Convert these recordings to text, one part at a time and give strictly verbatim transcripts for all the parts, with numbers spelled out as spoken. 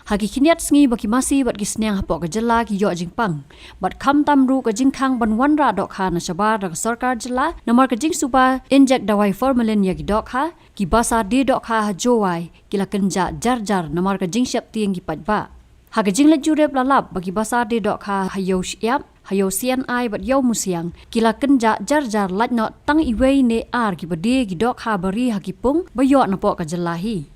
Ha ki khyndiat sngi ba ki masi bad ki sniang hapoh ka jylla ki yoh jingpang, bad khamtam ruh ka jingkhang ban wanrah dohkha na shabar da ka sorkar jylla, namar ka jingsuba injek dawai formalin ya ki dohkha, ki basa de dohkha ha Jowai ki la kynjah jar jar namar ka jingsheptieng ki paidbah. Ha ka jingleit jurip la lap ba ki basa de dohkha ha Yow Shyiap, ha Yow C N I bad Yow Musiang ki la kynjah jar jar, lait noh tang iwei ne ar ki ba de ki dohkha bari ha ki pung ba yoh napoh ka jylla hi.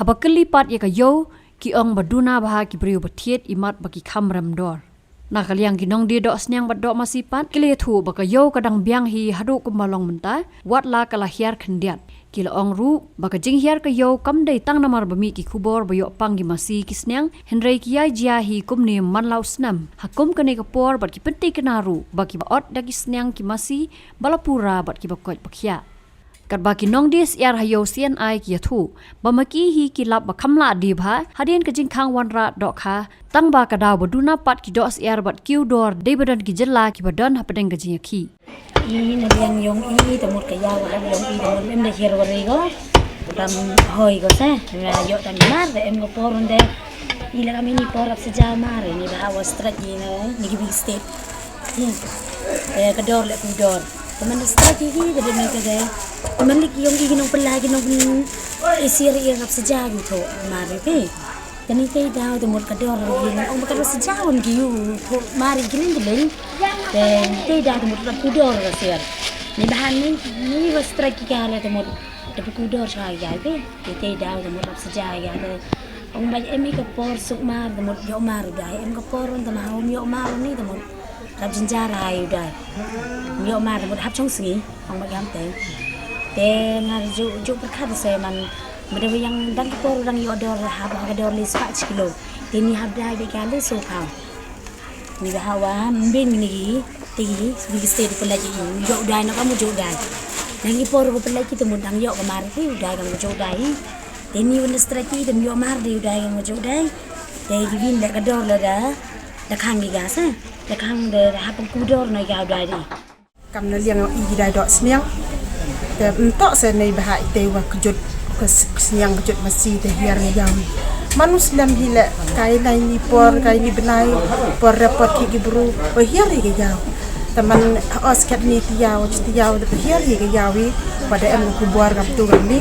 Haba kylli pat ya ka Yow, ki ong ba duna bha ki briew ba thied imat ba ki kham rem dor. Na ka liang ki nongdie doh sniang bad doh masi pat ki la ïathuh ba ka Yow ka dang biang hi haduh kumba long mynta, wat la ka la hiar khyndiat. Ki la ong ruh ba ka jinghiar ka Yow kam dei tang namar ba mih ki khubor ba yoh pang ki masi ki sniang, hynrei ki ïai jia hi kumne man la u snem. Ha kum kane ka por bad ki pynti kynna ruh ba ki ba ot da ki sniang ki masi ba la pura bad ki ba koit ba khiah. Katba ki nongdie syiar ha Yow C N I ki ïathuh ba ma ki hi ki lap ba kham lah die bha hadien ka jingkhang wanrah dohkha, tang ba ka daw ba duna pat ki doh syiar bad kiew dor dei ba don ki jylla ki ba don hapdeng ka jingïakhih. I na liang yong i, te mut ka yaw ka yong i, te mut em da hiar wa re ko, dam hoi ko se, na yoh dam mar, te em ko por unde. I la kam ini por ap sajaw mar, ini ba wa strike i na, ni ki big state. Hmm. Eh, ka dor le ku dor. Te man da strike i ki, te de me te de. Te man lik yong i ki nong pela ki nong, eh, sir i ap sajaw ki tho mar pe. Te ni tei daw te mut ka dor ri, ong ba ka dor sajaw ki yu, ko mari giling giling. Te ni tei daw te mut rap ku dor ka siar. Ni bahan ni, ni ba strike ki ka le te mut, te ku dor sa ya te. Ni tei daw te mut rap sajaw ya te. Ong ba em i ka por suk mar te mut yoh mar u dai. Em ka por un te ma hom yoh mar ni te mut. Rap jinjar ai u dai. Yoh mar te mut hap chong sngi. Ong ba yam te. Te nga ju, ju pyrkhat se man, ma da yang dang ki por dang yoh dor hap, ha ka dor le spah chi kilo. Te ni hap dai de ka le so pound. Ni ba hawa mbin ni ki, te ki, ni ki state ko la ji, yoh dai na ka mu yoh dai. Dang ki por ko pala ki te mu dang yoh ka mar ki, dai ka mu yoh dai. Te ni wan strike ki, te mu yoh mar de dai ka mu yoh dai. Te ki bin da ka dor la da, da khang ki gas, eh. Da khang de, da hap ku dor na yoh dai de. Kam na liang i ki dai doh sniang. Te ntok se nei bha i te wa kjut, ka s-, sniang kjut masi te hiar i yaw. Manu slem hi le, kai nai ni por, kai ni bnai, por re por ki ki bru, wa hiar i ki yaw. Te man os kat ni ti yaw, ti yaw, te hiar i ki yaw i, wa da em ku bor kam tu kam ni.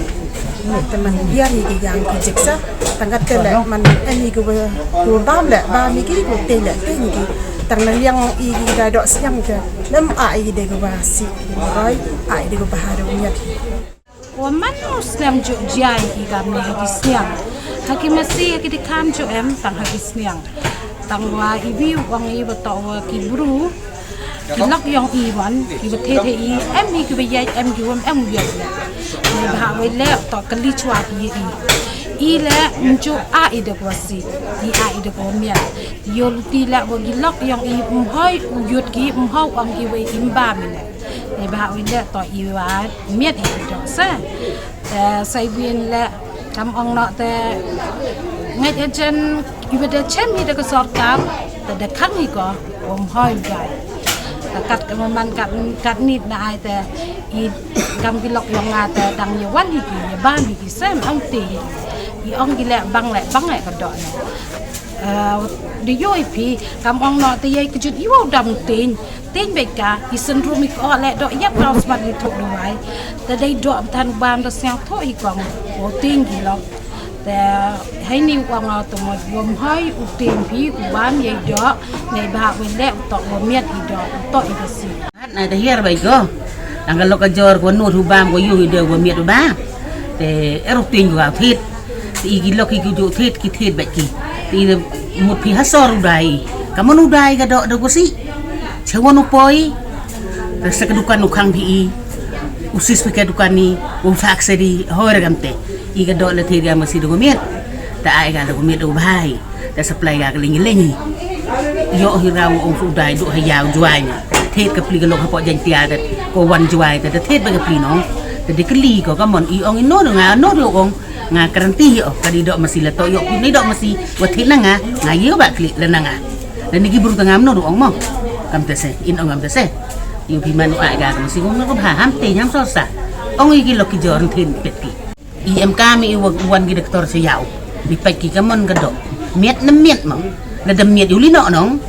Te man hiar i ki yaw ki jiksa. Tang kat te le, man em i ku wa, ku bam le, bam i ki, ku te le, te i ki. Tang na liang i ki dai doh sniang te. Lem a i de ko ba si, roi, a i de ko ba ha de u miat. Wa man u snem ju jia i kam ni ha ki sniang. Ha ki masi ha ki de kam ju em tang ha ki sniang. Tang wa i bi u ong i ba to wa ki bru. Ki lok yong i wan, ki ba the the i, em i ki ba yai, em ki wam, em u yai. Ni ba ha wei le to ka li chwa ki i. I le nju a i de ko si, i a i de ko miat. Yo lu ti le wa ki lok yong i mhoi u yut ki, mhoi ong ki wei i mba mi le. Ni ba wei le to i wa miat i do se. Eh, sai win le kam ong no te ngai ejen i wa de chem i de ka sorkar, te de khang i ko, um hoi gai. Te kat ka man kat, kat nit na ai te i kam ki lok yong nga te dang ye wan i ki, ye ban i ki sem ong ti. I ong ki le bang le, bang le ka do ne. Eh, di yo i pi, kam ong no te ye kjut i wa dam tin. Tin beka, i sen rum i ko le do yak rau smat i thok duwai. Te dei do than bam do siang thok i kong, o tin ki lok. Te hai ni wang o to mo wom hai u tin pi u bam ye do, nei ba we le u to wo miat i do, u to i do si. Hat na te hiar bai ko. Tang ka lok ka jor ko nu thu bam ko yu i do wo miat u ba. Te eru tin ko thit. Te i ki lok i ki ju thit, ki thit bek ki. Te i de mut phi ha sor u dai. Ka mon u dai ka do do ko si. Che won u poi. Te sa ka dukan u khang phi i. U sis phi ka dukan ni. U fak se di. Hoi re kam te. I ka do le thit ka ma si do ko miat. Te ai ka do ko miat u bhai. Te supply ka ka ling ling. Yo hi rau ong su dai do ha yau juai ni. Thit ka pli ka lok ha po jan tia te. Ko wan juai te. Te thit ba ka pli no. Te de kli ko ka mon i ong i no nga no ong. Nga guarantee hi o, ka di doh masi la toh yoh, ni doh masi, wa thit na nga, nga yoh ba klik la na nga. La ni ki bru ta ngam no du ong mo. Kam te se, in ong kam te se. Yoh phi man u ai ga masi, ong ko bha, ham te, ham so sa. Ong i ki lok ki jor thin pet ki. I em kam i wa wan ki doktor se yau. Di pet ki ka mon ka doh. Miat na miat mo. Na da miat yu li no nong.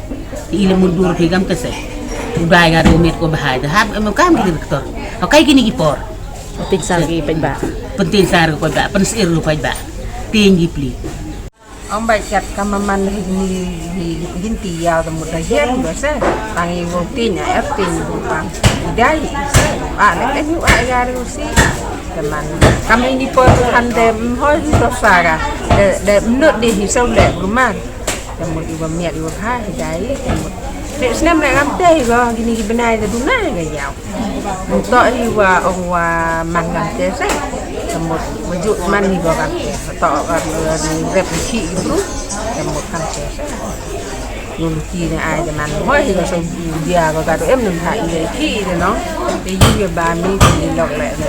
I le mundur phi kam te se. U dai ka ru miat ko bahai. Da hap em kam ki doktor. Okay, kini ki por. Pyntin sar ki paidbah. Pyntin sar ki paidbah, pynsir ki paidbah. Tin ki pli. Ong bai kat ka man hi ni hi ginti ya da mut da yen ba se. Tang i wong tin ya er tin bu pang. Dai se. A le en yu a ya ru si. Te man. Kam ini por han de mhoi hi to sara. De, de mnut di hi so le bu man. Te mut i wa miat i wa ha hi dai. Te mut. Te snem le kam te hi wa kini ki bnai da duna ga yau. Mut to hi wa ong wa man kam te se. Te mut wa ju man hi wa kam te. To wa ni rep hi ki bru. Te mut kam te se. Ngun ki ne ai de man hoi hi wa so dia wa ka do em num ha i de ki de no. Te yu ya ba mi ki lok le de.